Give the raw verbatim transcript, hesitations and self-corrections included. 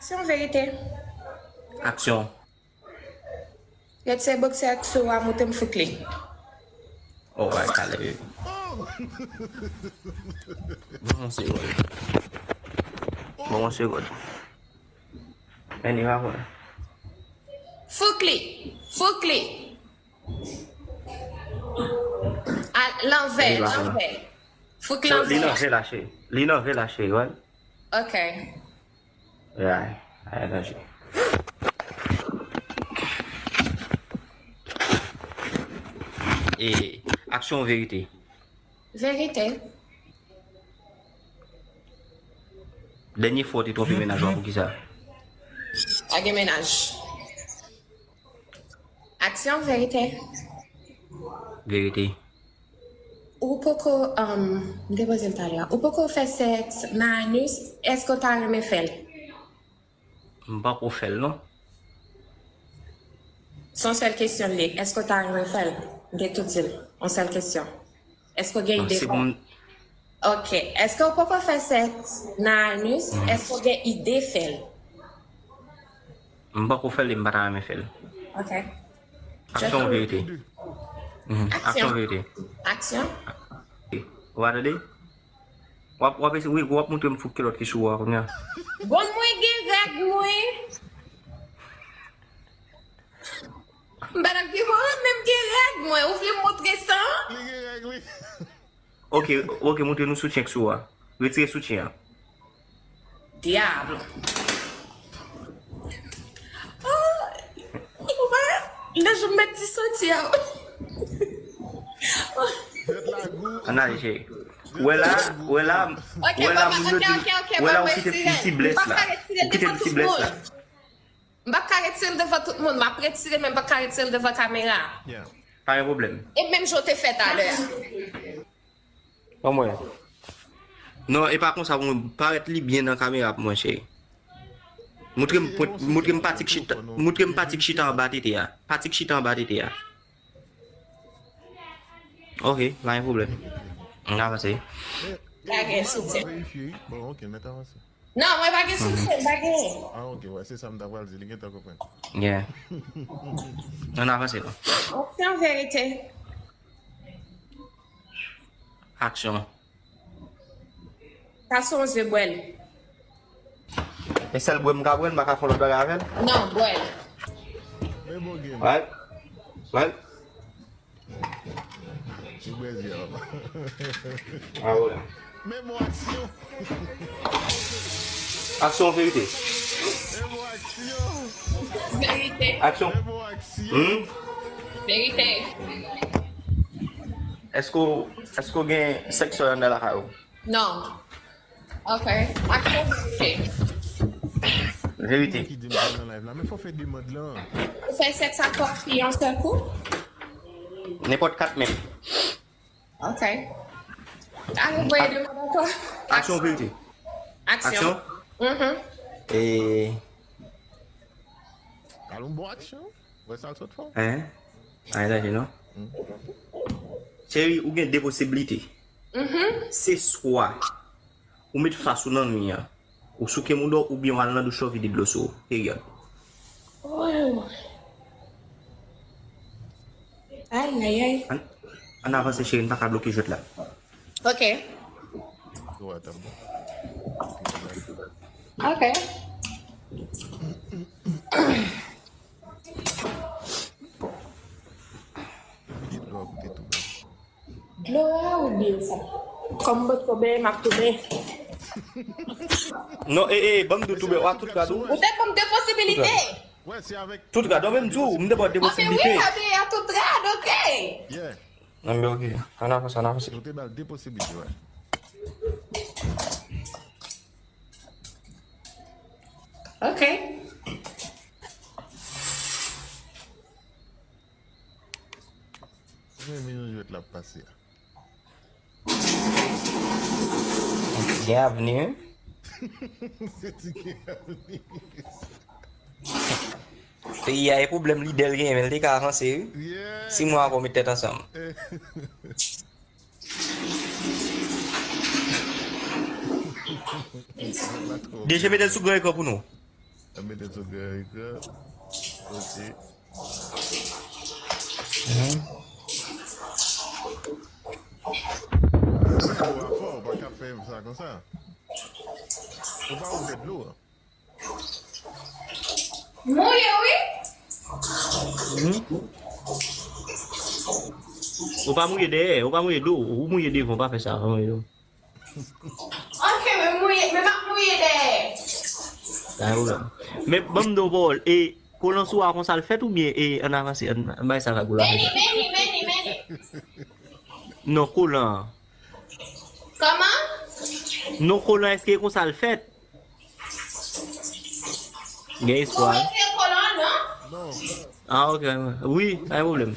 Aksyon, verite. Aksyon. Retire boksè ak sou a, montre m fouk li. Oh, ay, talè. Bon, se bon. Bon, se bon. Men li pa wè. Fouk li. Fouk li. A lanvè, lanvè. Fouk lanvè. Li nan vè la, cheri. Li nan vè la, cheri, wè. Ok. Ay, ay, danje. E, aksyon, verite. Verite. Dènye fwa w te twonpe mennaj ou a, poukisa? Pa gen mennaj. Aksyon, verite. Verite. Ou poko, um, m te poze l talè a. Ou poko fè sèks nan anus, èske w ta renmen fè l? M poko fè l, non. Se yon sèl kesyon li. Èske w ta renmen fè l? M te tou di l. Yon sèl kesyon. Èske w gen ide fè l? Ok. Èske w poko fè sèks nan anus? Èske w gen ide fè l? M poko fè l e m pa ta renmen fè l. Ok. Aksyon, verite. Mhm. Aksyon, verite. Aksyon. Ou pa tande? W ap, w ap, wi, w ap montre m fouk kilòt ki sou ou a kounye a. Bon, mwen gen règ mwen. M pa t ap gen mwen, men m gen règ mwen. Ou vle m montre san? Li gen règ, wi. Ok, ok, montre nou soutyen k sou ou a. Retire soutyen an. Dyab. Oh, ou wè, lè jan m mèt di soti a. Ann ale, cheri. Wè la, wè la, wè la, moun yo di, wè la, ou kite ti blès la. Ou kite ti blès la. M p ap ka retire l devan tout moun. M ap retire, men m p ap ka retire l devan kamera. Pa gen pwoblèm. E menm jan w te fè talè a. Ban mwen. Non, e pa konsa pou mwen. Parèt li byen nan kamera pou mwen, cheri. Montre m pwent, montre m pati k chita, montre m pati k chita anba tete a. Pati k chita anba tete a. Ok, pa gen pwoblèm. Ann avanse. Pa gen soutyen. Bon, ok, mèt avanse. Non, mwen pa gen soutyen, m pa genyen. Ah, ok, wè, se sa m ta pral di, li gentan konprann. Yeah. Ann avanse non. Aksyon, verite. Aksyon. Sa se yon ze bwè l. E sèl bwè m ka bwè, m pa ka fè lòt bagay avè l? Non, bwè l. Men bon game. Right. Right. Ou bèze a. Ah, wè. Men bon aksyon. Aksyon, verite. Men bon aksyon. Verite. Aksyon. Men bon aksyon. Hmm? Verite. Èske w, èske w gen sèkswèl anndan lakay ou? Non. Ok. Aksyon, verite. Verite. Ki di m nan live la, men fò fè demand lan. Ou fè sèks ak twòp fi yon sèl kou? Nenpòt kat menm. Ok. Alò, voye demand ankò. Aksyon, verite. Aksyon. Aksyon? Mhm. E Alon bon aksyon. Wè sa l sot fò. Hein? Ay, danje non. Cheri, ou gen de posiblite. Mhm. Se swa ou met fas ou nan mi an, ou souke mouda w, oubyen w al nan douch la, w vide dlo sou ou. Peryòd. Oh. Ay, ay, ay. Ann, ann avanse, cheri, n pa ka bloke jwèt la. Ok. Dwat ap bon. Ok. Bon. Dlo a koute tou bèl. Dlo a oubyen sa? Kòm m potko benyen, m ap tou benyen. Non, e, e, ban m di w tou bèl, w a tout rad ou. Ou te ban m de posibilite. Tout rad. Tout rad, non, men m di w, m te ba w de posibilite. Wi, a tout rad, ok. Yeah. Nan men ok. Ann avanse, ann avanse. Nou te ba l de posiblite, wè. Ok. Mwen renmen jan jwèt la ap pase a. Gen avni, wi. Se ti gen avni. Peyi a, e pwoblèm lidè l genyen, men l te ka avanse, wi. Yeah. Sis mwa ankò, met tèt ansanm. D J, mete l sou gran ekran pou nou. Mete sou gran ekran. Ok. Mhm. Ou pa fò, ou pa ka fè sa konsa. Ou pa ouvè dlo a. Mouye, wi. Mhm. Ou pa mouye dèyè, ou pa mouye do, ou mouye devan, ou pa fè sa, ou mouye do. Ok, men mouye, men m ap mouye dèyè. Pa gen pwoblèm. Men ban m di w pawòl, e kolan sou a konsa l fèt oubyen e ann avanse, ann, ann bay sa ka kolan Meni, fèt? meni, meni, meni. Non, kolan an. Kòman? Non, kolan, èske e konsa l fèt? Gen Pou espwa. retire kolan, non? Non. Ah, ok. Wi, pa gen pwoblèm.